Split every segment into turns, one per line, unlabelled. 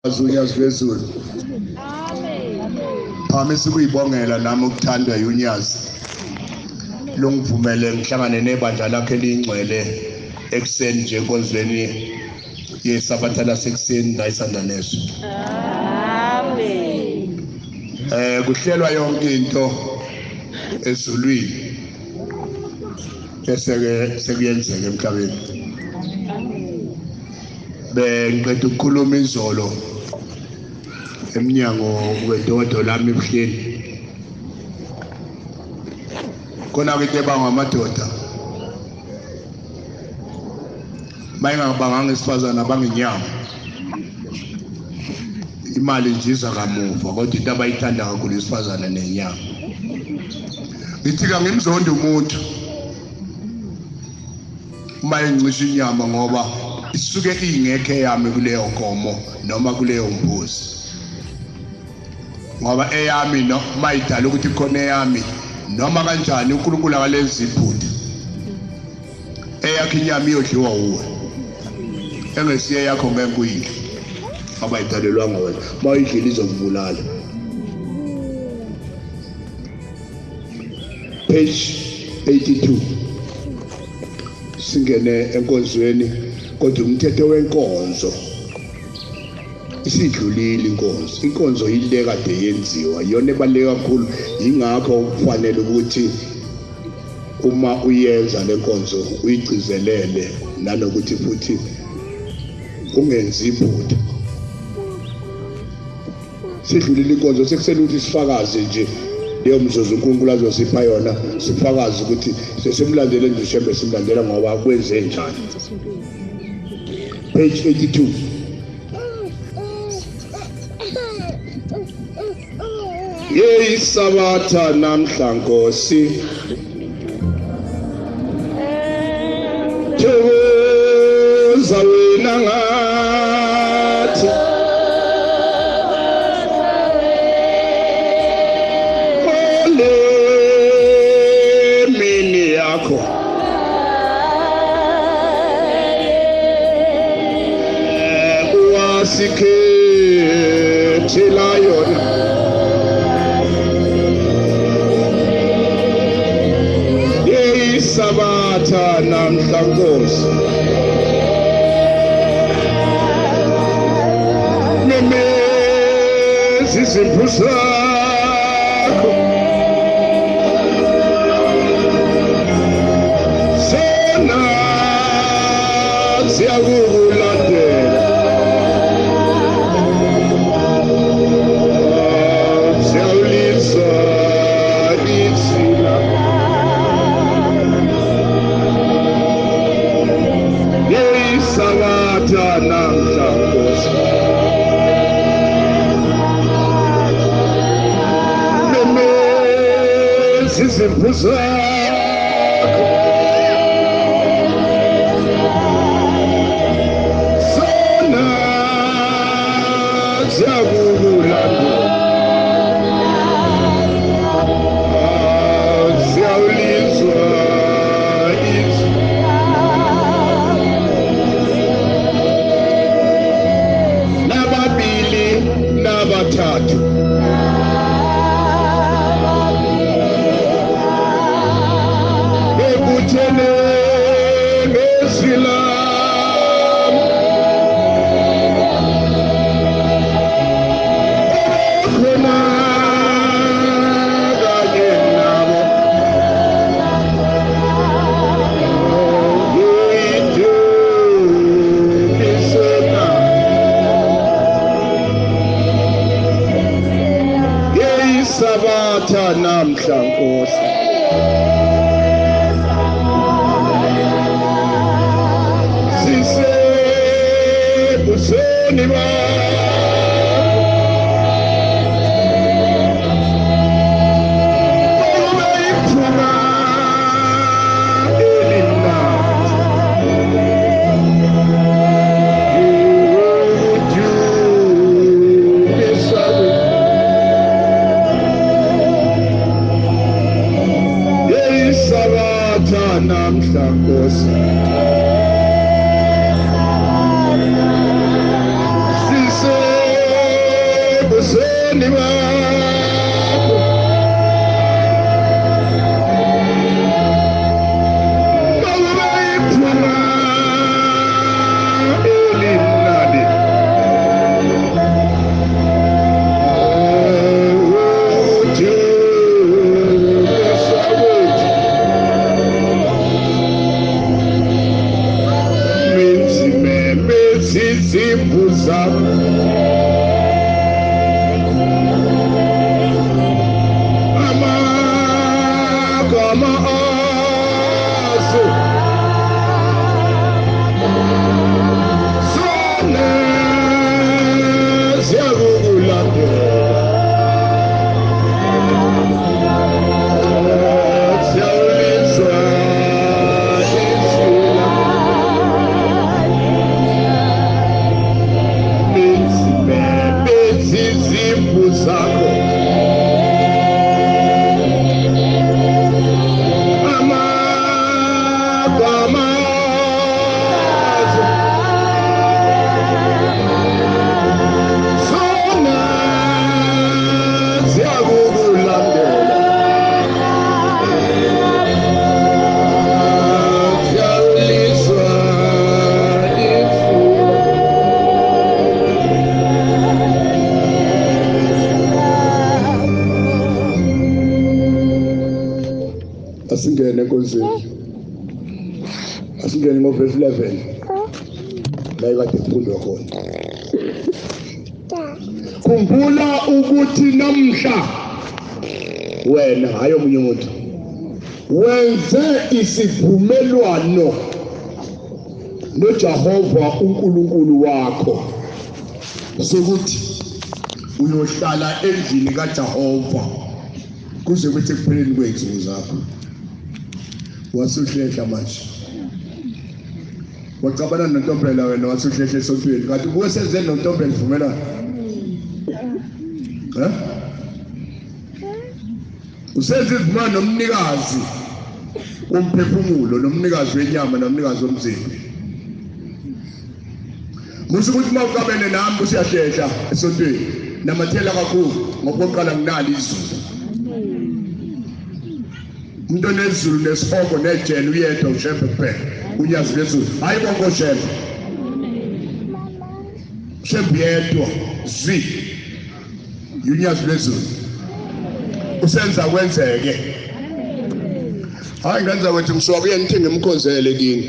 UNyazi lwezulu.
Amen.
Phamisa ukuyibongela nami ukuthandwa uNyazi. Lungivumele ngihlangane nebandla lakhe elingcwele ekuseni nje enkonzweni yesabatha lasekuseni la eSandaneso.
Amen.
Kuhlelwa yonke into ezulwini bese ke sekuyenzeka emhlabeni. Bengiqeda ukukhuluma izolo emnyango wedodo lami ebuhleni. Khona ke into ebangwa amadoda mayingabanganga isifazana abangenyama, imali nje iza kamuva, kodwa into abayithanda kakhulu isifazana nenyama. Ngithi kangimzondi umuntu uma encisha inyama, ngoba isuke ingekho eyami kuleyo nkomo noma kuleyo mbuzi, ngoba eyami no mayidala ukuthi khona eyami noma kanjani uNkulunkulu akalenzi iphutha. Eyakho inyama iyodliwa uwe, engesiye yakho ngeke uyidle ngoba idalelwanga wena. Mawuyidlile izokubulala. Page 82 singene enkonzweni, kodwa umthetho wenkonzo isidlulile. Inkonzo ile kade yenziwa, iyona ebaluleke kakhulu. Yingakho kufanele ukuthi uma uyenza le nkonzo uyigcizelele, nanokuthi futhi ungenzi iphutha. Sidlulile inkonzo, sekusele ukuthi sifakaze nje leyo mzuzu uNkulunkulu azosipha yona, sifakaze ukuthi sesimlandele nje uShembe, simlandela ngoba kwenze njani. Page 82. Yeyisabatha namhla Nkosi, thokoza wena ngathi, ole mini yakho wasikhethela yona. Yeyisabatha namhla Nkosi, memeza izimvu zakho zona ziyakukulandela, ziyawulizwa izwi lakho. Yeyisabatha namhla Nkosi, memeza izimvu zakho zona ziyakukulandela, ziyawulizwa izwi. Nababili nabathathu bebuthene ngezwi lami, khona kanye nabo ngidumise na. Yeyisabatha namhla Nkosi, sisebusweni bakho, kube iphunga elimnandi ukudumisa. Yeyisabatha namhla Nkosi, Ebusweni bakho makube iphunga elimnandi. Asingene enkonzweni, asingene ngovesi 11 la ekade kufundwa khona. Khumbula ukuthi namhla wena, hayi omunye umuntu, wenze isivumelwano noJehova uNkulunkulu wakho sokuthi uyohlala endlini kaJehova kuze kuthi ekupheleni kwey'nsuku zakho. Wasuhlehla manje, wacabana nontombela wena, wasuhlehla esontweni, kanti kuwe senze nontombela isivumelwano. Usenza isivumelwano nomnikazi womphefumulo, nomnikazi wenyama, nomnikazi womzimba. Musa ukuthi uma uqabene nami usiyahlehla esontweni, namathela kakhulu ngokuqala nginalo izulu. Umuntu onezulu nesihogo nejele uyedwa uShembe kuphela, unyazi lwezulu, hayi bonke oShembe. Shembe yedwa zwi unyazi lwezulu usenza kwenzeke. Hayi ngenza kwethu ngisuka kuye ngithi ngimkhonzele kini.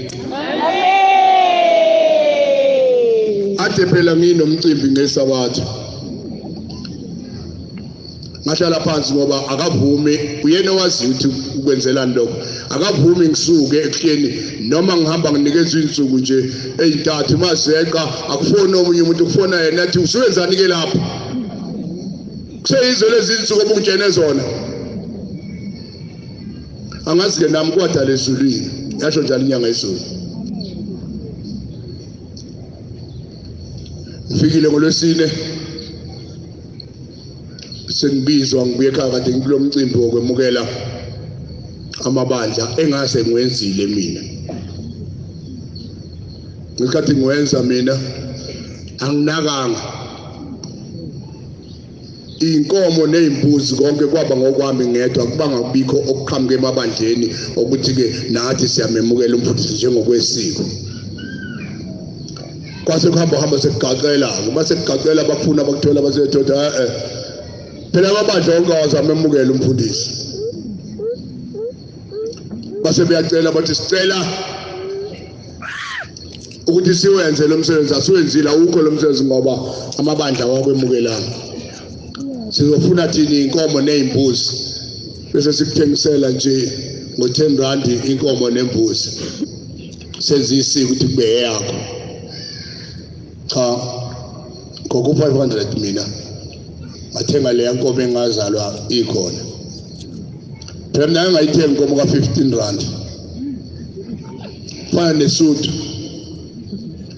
Ade phela nginomcimbi ngesabatha, ngahlala phansi ngoba akavumi, uyena owaziyo ukuthi ukwenzelani lokho. Akavumi ngisuke ekuhleni noma ngihamba nginikezwa insuku nje ey'ntathu, mazeqa akufoni omunye umuntu, kufona yena athi usuyenzani ke lapho, kuseyizo lezi insuku obungitshene zona. Angazi-ke nami kwadala ezulwini, yasho njalo inyanga yezulu. Ngifikile ngolwesine sengibizwa ngibuye ekhaya, kade ngikulo mcimbi wokwemukela amabandla engase ngiwenzile mina. Ngesikhathi ngiwenza mina anginakanga inkomo nezimbuzi, konke kwaba ngokwami ngedwa, kubanga kubikho okuqhamuka emabandleni ukuthi-ke nathi siyamemukela umfundisi njengokwesiko. Kwase kuhamba hamba sekugaqela-ke, mase kugaqela bafuna bakuthola basethoda phela amabandla onke awazamemukela umfundisi. Base beyacela bathi sicela ukuthi siwenze lo msebenzi, asiwenzile awukho lo msebenzi ngoba amabandla awakwemukelanga. Sizofuna thina inkomo nezimbuzi bese sikuthengisela nje ngo-10 rand inkomo nembuzi, senze isiko ukuthi kube eyakho. Cha, ngoku-500 mina ngathenga leya nkomo engazalwa ikhona. Phela mina ngayithenga inkomo ka-15 rand, fana nesuthu,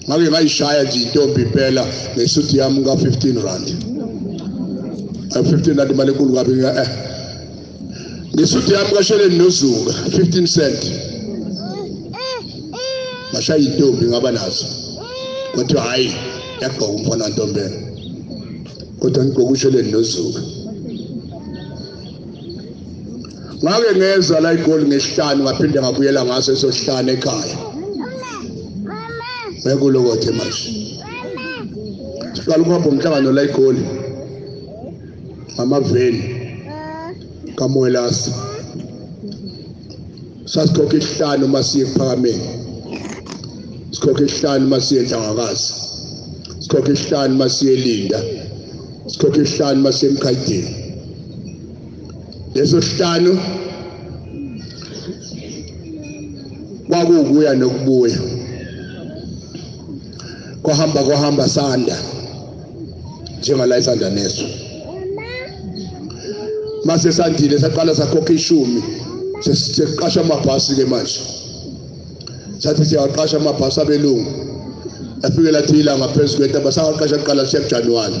ngake ngayishaya nje intombi impela ngesuthu yami ka-15 rand. 15 rand imali enkulu kabi. Ngesuthu yami kasheleni nozuka 15 cent, ngashaya intombi ngaba nazo, kwathiwa hhayi yagqoka umfana wantombela. Kodwa ngigqoka usheleni nozuka. Ngake ngeza la iGoli ngesihlanu ngaphinde ngabuyela ngaso esosihlanu ekhaya. Bekulokothe manje. Siqala ukuhamba umhlangano la iGoli. Ngamaveni kaMwelasi. Sasikhokha isihlanu masiye ekuphakameni. Sikhokha isihlanu masiye eNhlangakazi. Sikhokha isihlanu masiye eLinda. Sikhokha isihlanu masiye eMkhayidini. Leso sihlanu kwakuwukuya nokubuya. Kwahamba kwahamba sanda njengala isanda neso. Mase sandile saqala sakhokha ishumi. Sesiqasha amabhasi ke manje. Sathi siyaqasha amabhasi abelungu. Lafike lathi ilanga phezu kwentaba saqasha kuqala siya kuJanuwari.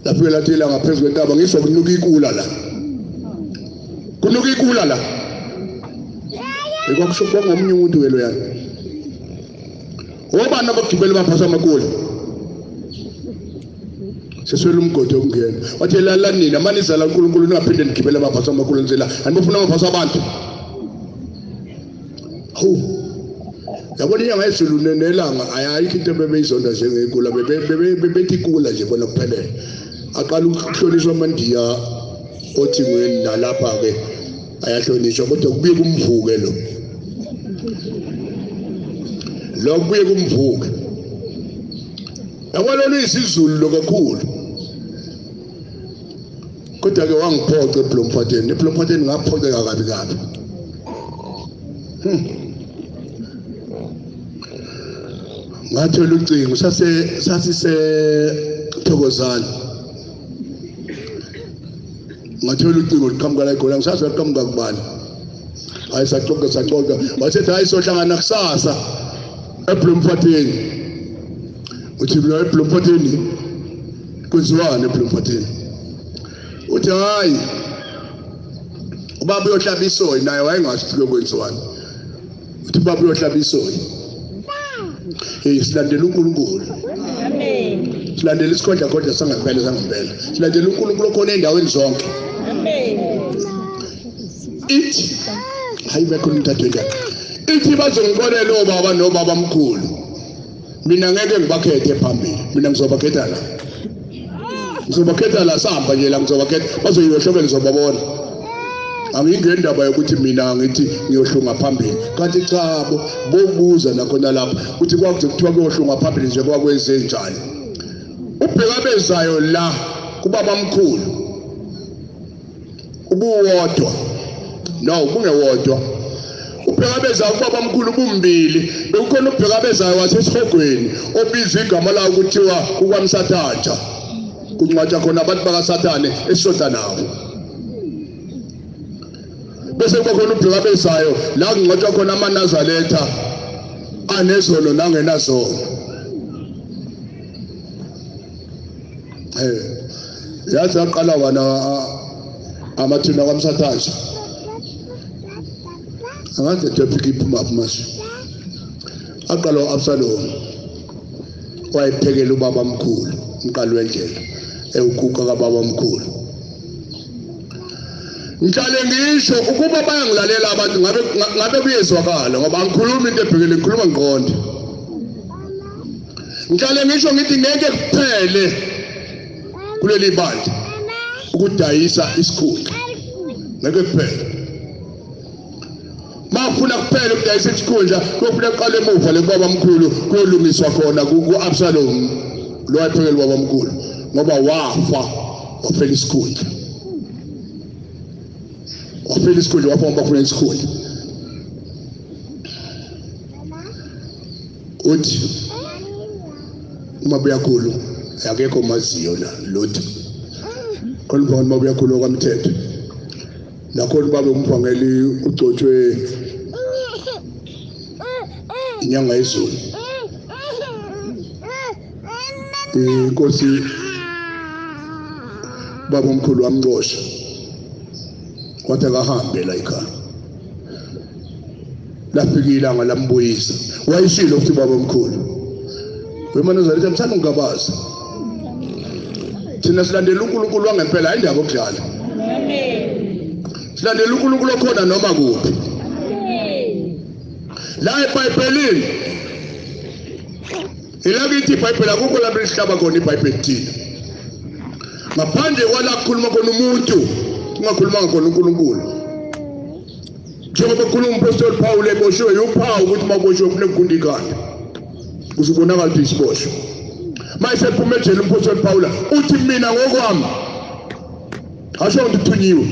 Lafike lathi ilanga phezu kwentaba ngisho kunuka ikula la. Kunuka ikula la. Ikwakusho kwakungomunye umuntu ke loyana. Obani abagibela amabhasi amakhulu? Seswele umgodi wokungena. Wathi lala nina manizala uNkulunkulu ningaphinde nigibele amabhasi amakhulu nizela. Anibofuna amabhasi abantu. Hawu. Yabona inyanga yezulu nelanga ayikho into bebeyizonda njengekula bebethi ikula nje bona kuphelele. Aqala ukuhlonishwa amandiya othingweni nalapha ke ayahlonishwa kodwa kubuye kumvuke lo. Lo kubuye kumvuke. Yabona luyisizulu lo kakhulu. Kodwa ke wangiphoxa eBloemfontein. eBloemfontein ngaphoxeka kabi kabi. Ngathola ucingo sasise Thokozani. Ngathola ucingo luqhamuka la eGoli ngisazi luqhamuka kubani. Hayi saxoxa wasethi hayi sohlangana kusasa eBloemfontein. Uthi mina eBloemfontein kwenziwani eBloemfontein? Uthi hayi ubaba uyohlaba isoyi naye wayengazi ukuthi kwenziwani. Uthi ubaba uyohlaba isoyi. Hey silandela uNkulunkulu.
Amen.
Silandela isikhondla kodwa sangempela sangempela. Silandela uNkulunkulu okhona endaweni zonke.
Amen.
Ithi hayi bekhona umthathu wendaba. Ithi bazongixolela obaba nobaba mkhulu. Mina ngeke ngibakhethe phambili. Mina ngizobakhetha la. Ngizobakhetha la sihamba nje la ngizobakhetha. Bazoyiyohlobela ngizobabona. Angingeni indaba yokuthi mina ngithi ngiyohlunga phambili. Kanti cha bo bobuza nakhona lapha ukuthi kwakuze kuthiwa kuyohlunga phambili nje kwakwenze njani. Ubheka bezayo la kubaba mkhulu. Ubuwodwa. No, ubungewodwa. Ubheka bezayo kubaba mkhulu bumbili. Bekukhona ubheka bezayo wasesihogweni obizwa igama lawo kuthiwa kukwamsathatha. Kungcwatshwa khona abantu bakaSathane esishoda nabo. Bese kuba khona ubheka bezayo la kungcwatshwa khona amaNazaretha anezono nangenazono. Yathi aqala wana amathuna kwamsathatha. Angathi topic iphuma manje. Aqala uAbsalom wayephekela ubaba mkhulu umqali wendlela ewukuka kababa mkhulu. Ngihlale ngisho ukuba bayangilalela abantu ngabe kuyezwakala ngoba angikhulumi into ebhekele ngikhuluma ngiqonde. Ngihlale ngisho ngithi ngeke kuphele kuleli bandla ukudayisa isikhundla. Ngeke kuphele. Mafuna kuphela ukudayisa isikhundla kuyofuna kuqala emuva lekubaba mkhulu kuyolungiswa khona ku-Absalom lo wayephekela ubaba mkhulu ngoba wafa wafela isikhundla. Wafela isikhundla wafa ngoba ufuna isikhundla. Uthi uMabuyakhulu akekho maziyo la lutho. Khona umfana uMabuyakhulu kwaMthetho. Nakhona ubaba umvangeli ugcotshwe inyanga yezulu. Inkosi baba omkhulu wamxosha. Wathi akahambe la ekhaya. Lafika ilanga lambuyisa. Wayishilo futhi baba omkhulu. WemaNazaretha mthanda ungabaza. Thina silandela uNkulunkulu wangempela, hayi indaba okudlala.
Amen.
Silandela uNkulunkulu okhona noma kuphi.
Amen.
La eBhayibhelini ilakithi iBhayibheli akukho lapho lihlaba khona iBhayibheli thina. Ngaphandle kwala kukhuluma khona umuntu, ungakhulumanga khona uNkulunkulu. Njengoba kukhuluma umpostoli Paul eboshiwe, uphawu ukuthi mawuboshiwe kufuneka ugunde ikhanda. Uzubonakala ukuthi isiboshwe. Mayesephuma ejele umpostoli Paul uthi mina ngokwami, asho ukuthi uthunyiwe.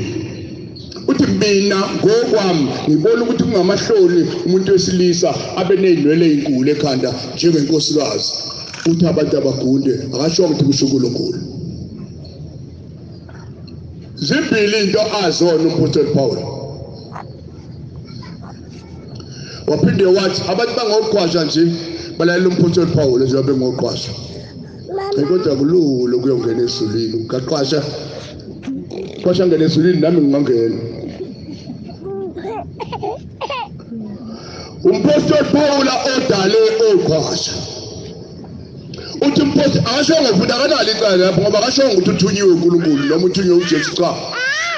Uthi mina ngokwami ngibona ukuthi kungamahloni umuntu wesilisa abe nezinwele ezinkulu ekhanda njengenkosikazi. Uthi abantu abagunde, akasho ukuthi kusho uNkulunkulu. Zimbili into azona umpostoli Paul. Waphinde wathi abantu bangoqwasha nje balalela umpostoli Paul njengoba bengoqwasha. Kodwa kulula ukuyongena ezulwini ugaqwasha. Qwasha ngene ezulwini nami ngingangena. Umpostoli Paul odale oqwasha. Uthi umpostoli akashongo futhi akanalo icala lapho ngoba akashongo ukuthi uthunyiwe uNkulunkulu noma uthunyiwe uJesu, cha.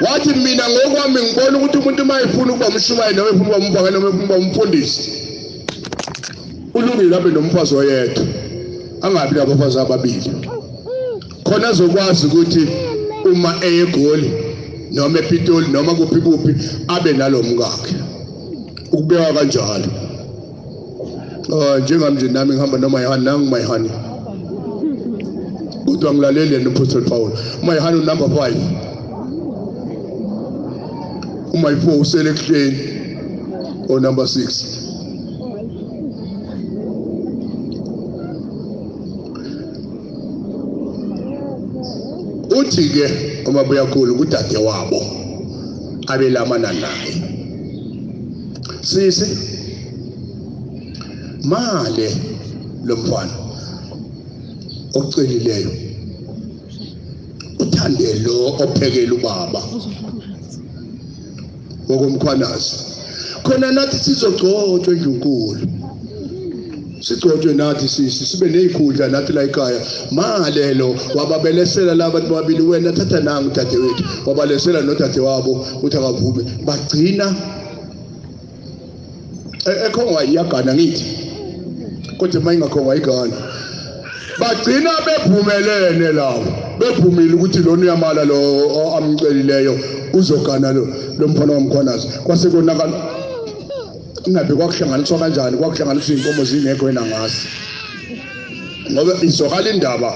Wathi mina ngokwami ngibona ukuthi umuntu uma efuna ukuba umshumayeli noma efuna ukuba umvangeli noma efuna ukuba umfundisi ulungile abe nomfazi oyedwa, angabi nabafazi ababili, khona azokwazi ukuthi uma eye eGoli noma ePitoli noma kuphi kuphi abe nalomkakhe. Ukubeka kanjalo. Njengami nje nami ngihamba noma Yohane nangu Yohane, kodwa ngilaleli yena umpostoli Paul. UMayohane unumber 5, uMayi 4 usele ekuhleni, o number 6. Uthi ke uMabuyakhulu kudade wabo abelamana naye, sisi male lo mfana ocelileyo uthande lo ophekela ubaba wokomkhwanazi, khona nathi sizogcotshwa endlunkulu, sigcotshwe nathi sisi sibe nezikhundla nathi la ekhaya. Malelo wababelesela laba bantu babili, wena thatha nangu dadewethu, wabalesela nodade wabo uthi akavume, bagcina ekhongwa iyagana ngithi, kodwa uma ingakhongwa igana, bagcina bephumelene labo, bephumile ukuthi lona uyamala lo amcelileyo uzogana lo lo mfana wamkhwanazi. Kwase konakala ingabe kwakuhlanganiswa kanjani, kwakuhlanganiswa izinkomo zingekho wena ngazi, ngoba izwakala indaba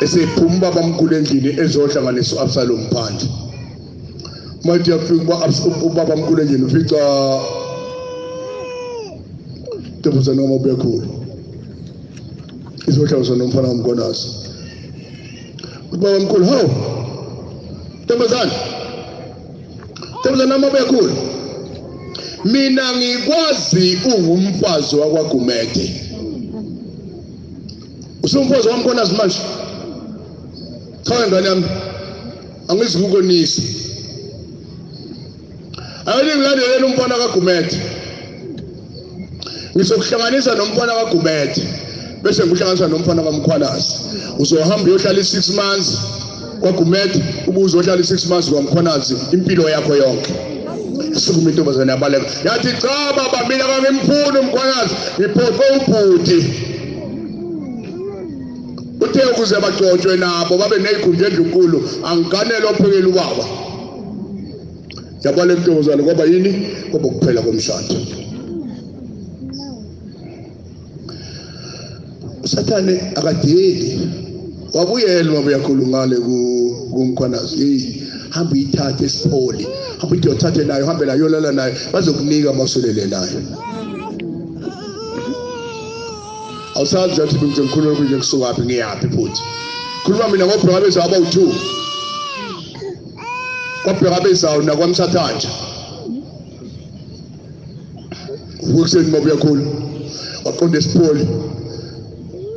esephuma ubaba omkhulu endlini ezohlanganisa u-Absalom phandle. Mathi yafika ubaba omkhulu endlini ufica ntombazane wamabuyakhulu izohlanganiswa nomfana wamkhonazi. Ubaba omkhulu, hawu ntombazane, ntombazane wamabuyakhulu, mina ngikwazi ungumfazi wakwaGumede, usumfazi wamkhonazi manje. Cha ngane yami, angizikukonisa, ake ngilandelele umfana kaGumede, ngizokuhlanganisa nomfana kaGumede bese ngikuhlanganisa nomfana kaMkhwanazi. Uzohamba uyohlala i-6 months kwaGumede, ubuze uyohlala i-6 months kwaMkhwanazi impilo yakho yonke. Sukuma intombazane yabaleka, yathi cha baba, mina kangimfuni uMkhwanazi, ngiphoqe ubhuti. Uthe ukuze bagcotshwe nabo babe nezikhundla endlunkulu, angiganele ophekela ubaba. Yabaleka intombazane, kwaba yini? Kwaba kuphela komshado. uSathane akadeli, wabuyela uMabuyakhulu ngale kuMkhwanazi. Hey, hamba uyithathe esipholi, hamba uyothathe nayo, hambe nayo yolala nayo, bazokunika amasulele nayo. Awusazi nje ukuthi ngikhuluma nje kusukaphi ngiyaphi futhi. Khuluma mina ngobheka bezawo abawu-2, kwabheka bezawo nakwamsathanja. Uvuka ekuseni uMabuyakhulu waqonda esipholi,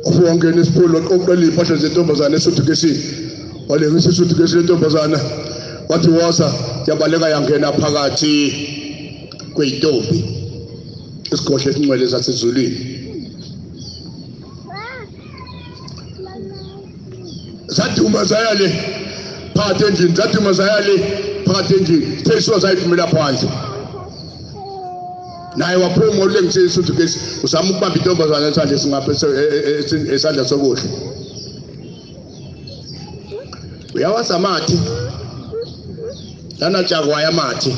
wafika wangena esipholi, waqoqela iy'mpahla zentombazane esuthukesini, walengisa isuthukesi lentombazana, wathi woza, yabaleka yangena phakathi kwey'ntombi, isigodlo esingcwele sasezulwini. Zaduma zaya le phakathi endlini, zaduma zaya le phakathi endlini, sithe zayiphumela phandle. Naye waphuma ulengisile isutukesi, uzama ukubamba intombazane esandla esingapha esandla sokudla. Uyawaza amathi lana tshakwayo amathi.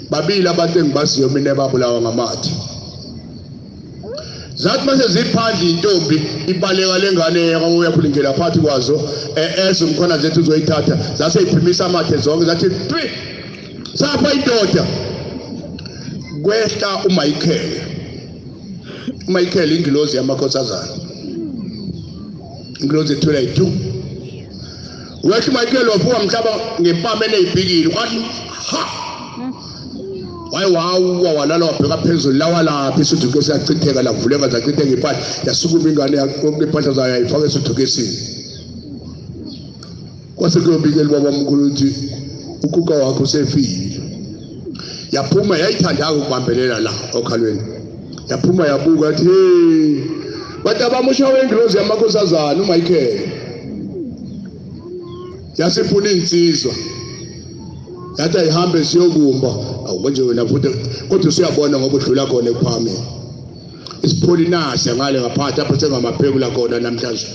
Babili abantu engibaziyo mina babulawa ngamathi. Zathi mase ziphandle intombi ibaleka lengane yakuya khulingela phakathi kwazo, eze umkhona zethu uzoyithatha, zase iphimisa amathe zonke zathi twi safa indoda. Kwehla uMichael. uMichael ingilozi yamakhosazana, ingilozi ethwele yi2. Wehla uMichael wavuka mhlaba ngempama enezibhikili, wathi ha, waye wawa walala wabheka phezulu, lawa lapha isudukesi yachitheka, lavuleka zachitheka impahla, yasukuma ingane yaqoqa impahla zayo yayifaka esudukesini. Kwase kuyobikela ubaba omkhulu ukuthi ukuka wakho usefile. Yaphuma yayithanda ukubambelela la okhalweni, yaphuma yabuka yathi hey, bathi abamushawe ingilozi yamakhosazana uMichael. Yasifuna insizwa, yathi ayihambe siyokumba. Awu manje wena futhi kodwa usuyabona ngoba udlula khona ekuphakameni. Isipholinase ngale ngaphansi apho sengamaphekula khona namhlanje,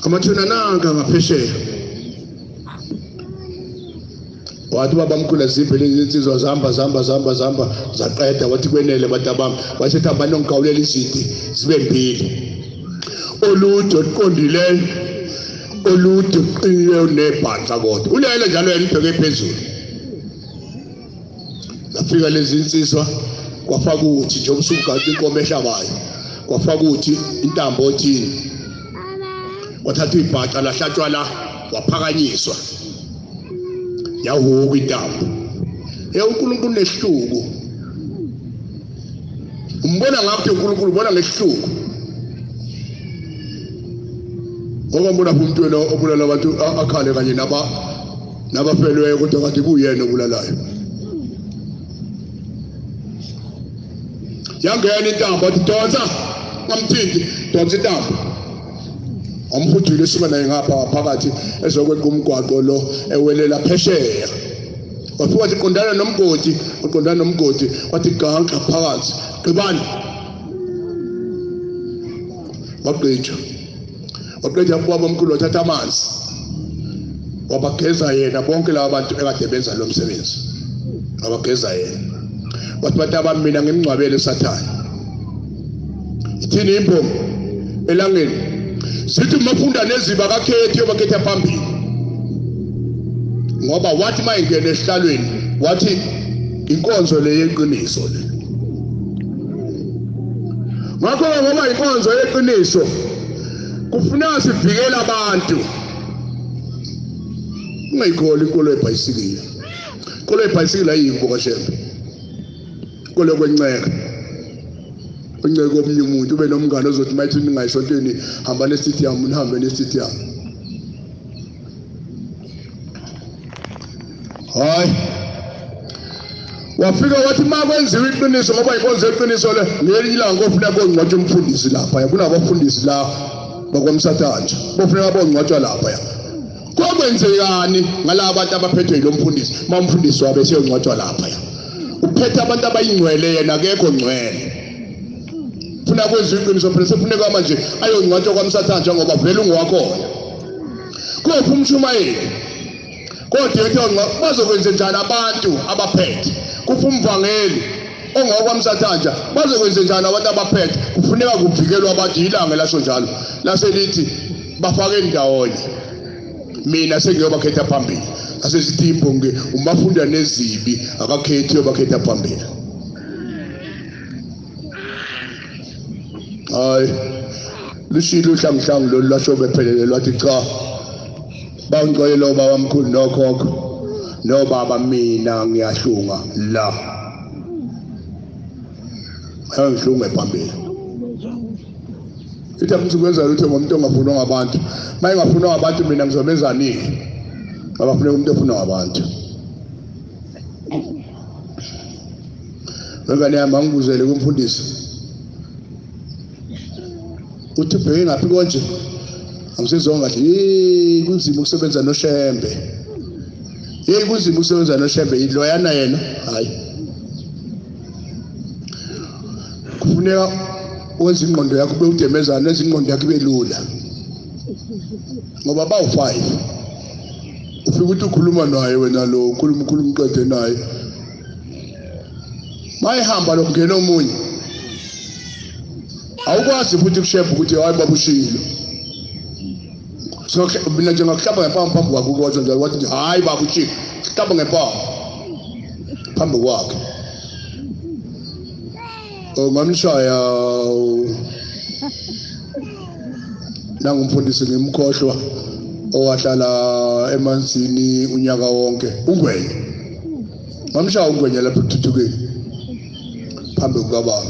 amathuna nanka ngaphesheya. Wathi baba mkhulu aziphe lezi insizwa, zihamba zihamba zihamba zihamba zaqeda. Wathi kwenele bantu bami, wasethi hambani nongigawulela iziti zibe mbili, olude oluqondileyo, olude uqinileyo nebhanxa, kodwa ulele njalo yena ubheke phezulu. Zafika lezi insizwa, kwafaka uthi njengoba usugaqa inkomo ehlabayo, kwafaka uthi intambo othini, kwathatha ibhaca lahlatshwa la, waphakanyiswa, yahuka intambo. Hey, uNkulunkulu nesihluku, umbona ngakho uNkulunkulu, ubona ngesihluku. Ngoba mbona umuntu wena obulala abantu akhale kanye nabafelweyo, kodwa kanti kuyena obulalayo. Yangena intambo, athi donsa, ngamthinti, donsa intambo. Amhudule esuka naye ngapha phakathi ezokweqa umgwaqo lo ewelela phesheya. Wafika wathi qondana nomgodi, uqondana nomgodi, wathi ganqa phakathi, gqibani. Wagqitshwa, waqeda ubaba omkhulu wathatha amanzi wabageza yena bonke laba bantu ekade benza lo msebenzi, wabageza yena. Wathi bantu abami, mina ngimngcwabele uSathane. Ithini imbongi elangeni? Sithi mafunda neziba kakhethi yobakhetha phambili, ngoba wathi mayingena esihlalweni wathi inkonzo le yeqiniso le. Ngakho ngoba inkonzo yeqiniso kufuneka sivikele abantu. Ungayikholi inkolo yebhayisikili. Inkolo yebhayisikili ayikho kaShembe, inkolo yokwenceka, unceke komunye umuntu, ube nomngane ozothi mayithi ningayisontweni, hamba nesithiyamu, nihambe nesithiyamu. Hayi, wafika wathi makwenziwa iqiniso, ngoba inkonzo yeqiniso le. Ngelinye ilanga kofuneka kongcwatshwa umfundisi lapha, kunabafundisi la bakwamsathanja, bofuneka bongcwatshwa lapha. Kokwenzekani ngalaba bantu abaphethwe yilo mfundisi? Ma umfundisi wabe seyongcwatshwa lapha, uphethe abantu abayingcwele, yena akekho ngcwele. Funa kwenziwa iqiniso phela, sefuneka manje ayongcwatshwa kwamsathanja ngoba vele ungowakhona. Kophi umshumayeli? Kodwa ethi bazokwenza njani abantu abaphethe? Kuphi umvangeli ongokwamsathanja? Bazokwenza njani abantu abaphethe? Kufuneka kuvikelwe abantu. Ilanga lasho njalo, laselithi bafake ndawonye, mina sengiyobakhetha phambili. Asesithi imbongi umafunda nezibi akakhethi uyobakhetha phambili. Hayi, lushilo uhlanguhlangu lolu lwasho bephelele, lwathi cha, bangixolela obaba mkhulu nokhokho nobaba, mina ngiyahlunga la, ayangihlunge phambili. Ithi akuthi kwenza lutho ngomuntu ongafunwa ngabantu. Uma engafunwa ngabantu, mina ngizomenza nini? Ngoba funeka umuntu ofunwa ngabantu. Wengane yami, angibuzele kumfundisi. Uthi ubheke ngaphi konje? Angisizonga kahle. Hey, kunzima ukusebenza noShembe. Hey, kunzima ukusebenza noShembe. Iloyana yena. Hayi. Kufuneka wenze ingqondo yakho ube udemezana, wenze ingqondo yakho ibe lula. Ngoba bawu-5. Ufika uthi ukhuluma naye wena lo, ukhuluma ukhuluma uqede naye. Mayihamba lokungena omunye. Awukwazi futhi kuShembe ukuthi hayi baba ushilo. So mina nje ngakuhlaba ngempama phambi kwakhe ukwazi njalo wathi hayi baba ushilo. Hlaba ngempama phambi kwakhe. Ngamshaya nangumfundisi ngimkhohlwa owahlala emanzini unyaka wonke uNgwenya. Ngamshaya uNgwenya lapha ekuthuthukeni phambi kukababa.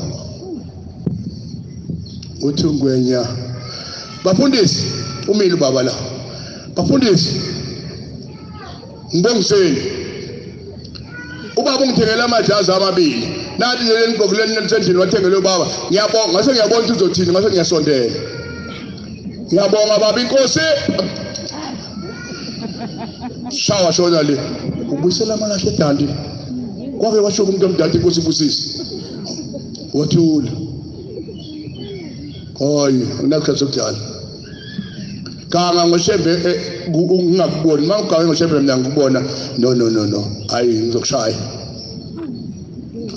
Uthi uNgwenya, bafundisi umile ubaba la, bafundisi ngibongiseni, ubaba ungithengele amajazi amabili, nathi nje ngigqokile nisendlini wathengele ubaba, ngiyabonga. Ngase ngiyabona ukuthi uzothini, ngase ngiyasondela, ngiyabonga baba inkosi. Shawa shona le ubuyisela amalahle edanti, kwake washo umuntu omdala inkosi ibusise, wathula. Hayi anginasikhathi sokudlala. Ganga ngoShembe ngingakuboni, mangigange ngoShembe mina ngikubona, no no no no, hayi ngizokushaya,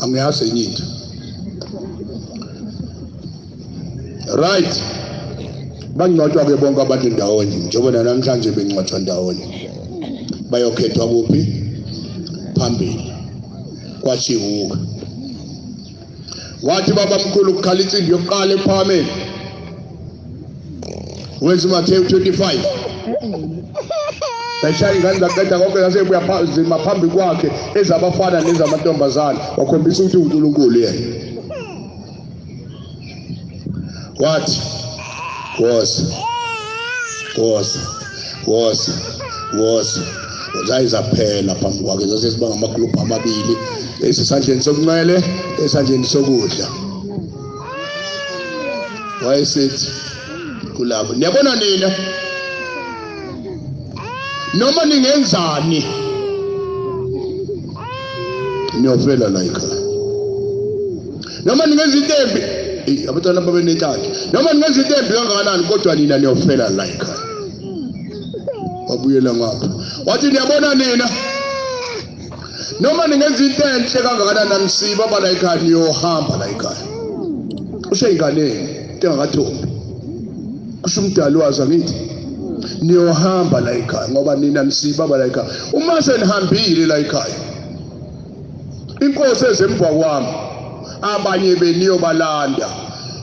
angiyazi enye into. Right, bangcwatshwa ke bonke abantu ndawonye njengoba namhlanje bengcwatshwa ndawonye. Bayokhethwa kuphi? Phambili kwaShiwuka. Wathi baba mkhulu kukhala insimbi yokuqala ephakameni, wenza uMathewu 25. Bashaya ingane zaqeda konke, zasebuya zima phambi kwakhe ezabafana nezamantombazane, wakhombisa ukuthi uNkulunkulu yena. Wathi woza woza woza woza, zayizaphela phambi kwakhe, zase siba ngamagruphu amabili, esesandleni sokunxele, esandleni sokudla. Wayesethi kulabo, niyabona nina noma ningenzani niyofela la ekhaya, noma ningenza into embi, abantwana babe nenhlanhla, noma ningenza into embi kangakanani kodwa nina niyofela la ekhaya. Wabuyela ngapha wathi niyabona nina noma ningenza into enhle kangakanani anisiba bala ekhaya, niyohamba la ekhaya. Usho inganeni into engakathombi, kusho umdali wazo, angithi niyohamba la ekhaya ngoba nina nisiba bala ekhaya. Uma senihambile la ekhaya, inkosi ezemva kwami abanye beniyobalanda,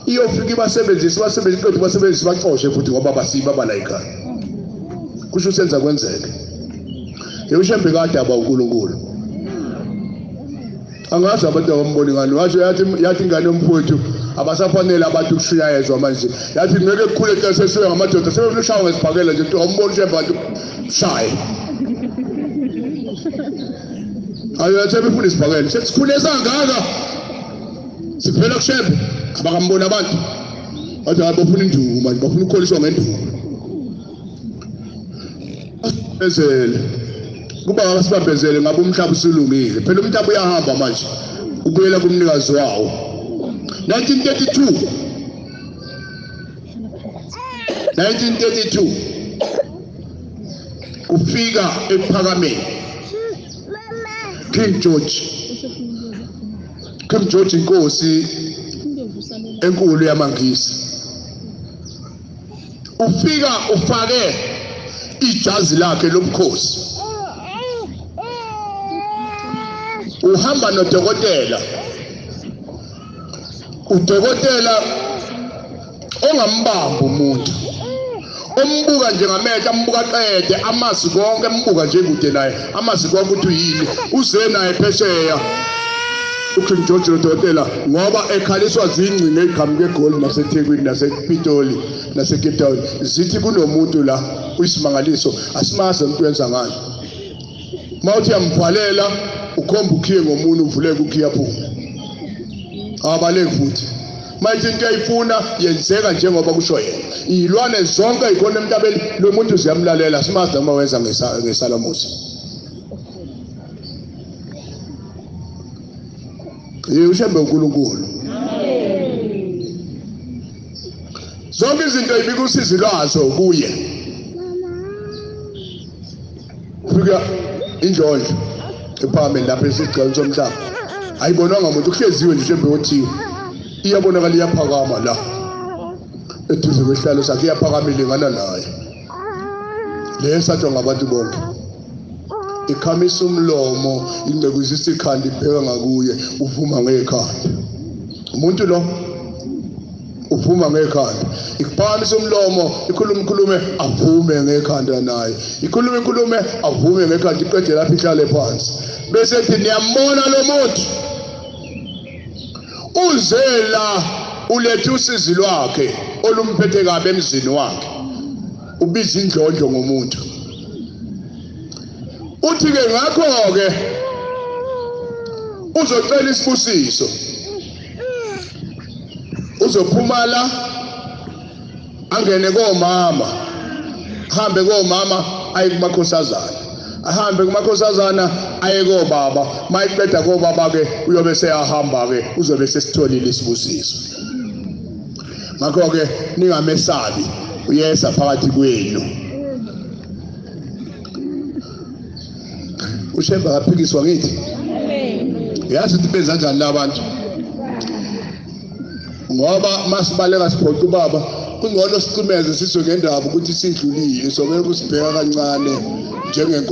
iyofika ibasebenzise basebenzise qedwe basebenzise baxoshe futhi ngoba basiba bala ekhaya. Kusho senza kwenzeke. UShembe kade aba uNkulunkulu. Angazi abantu abamboni ngani, washo yathi ingane yomfowethu abasafanele abantu ukushuyayezwa manje, yathi ngeke kukhule xa sesishuya ngamadoda, sebefuna ushaya ngesibhakela nje, kuthiwa umbona uShembe abantu shaye. Ayo yathi sebefuna isibhakela, sesikhule sangaka siphela kuShembe, abakamboni abantu. Wathi hayi bafuna induku manje, bafuna ukukholiswa ngenduku. Ezele kuba asibambezele ngabe umhlaba usulungile phela, umhlaba uyahamba manje ubuyela kumnikazi wawo. 1932 kufika ekuphakameni King George. King George inkosi enkulu yamaNgisi, ufika ufake ijazi lakhe lobukhosi, uhamba nodokotela, udokotela ongambamba umuntu, ombuka nje ngamehlo, ambuka qede, amazi konke, embuka nje kude naye, amazi konke ukuthi uyini, uze naye phesheya uKing George lodokotela, ngoba ekhaliswa zingcingo eziqhamuka eGoli naseThekwini nasePitoli naseCape Town, zithi kunomuntu la uyisimangaliso, asimazi umuntu wenza ngani. Mawuthi uyamvalela ukhomba ukhiye ngomunye, uvuleke ukhiye aphume, abaleki futhi. Mayithi into ayifuna yenzeka njengoba kusho yena. Iy'lwane zonke yikhona emhlabeni lo muntu ziyamlalela, simazi noma wenza ngesalamusi. UShembe uNkulunkulu. Zonke izinto ibika usizi lwazo kuye. Fika indlondlo ephakameni lapha esigcawini somhlaba, ayibonwanga muntu, kuhleziwe nje uShembe othiwe, iyabonakala iyaphakama la eduze kwesihlalo sakhe, iyaphakama ilingana naye le esatshwa ngabantu bonke. Ikhamisa umlomo, ingcekuzisa ikhanda, ibheka ngakuye, uvuma ngekhanda umuntu lo, uvuma ngekhanda. Ikuphakamisa umlomo, ikhulume ikhulume, avume ngekhanda naye, ikhulume ikhulume, avume ngekhanda, iqede lapho ihlale phansi. Bese ethi niyambona lo muntu uze la, ulethe usizi lwakhe olumphethe kabi emzini wakhe, ubiza indlondlo ngomuntu. Uthi ke ngakho ke uzocela isibusiso, uzophuma la angene komama, ahambe komama aye kumakhosazana, ahambe kumakhosazana aye kobaba, mayiqeda kobaba ke uyobe seyahamba ke, uzobe sesitholile isibusiso. Ngakho ke ningamesabi, uyeza phakathi kwenu. uShembe akaphikiswa ngithi. Yazi ukuthi benza kanjani labantu, ngoba masibaleka siphoqa ubaba, kungcono sicimeze sizwe ngendaba ukuthi sidlulile, sobe kusibheka kancane njengenkosi.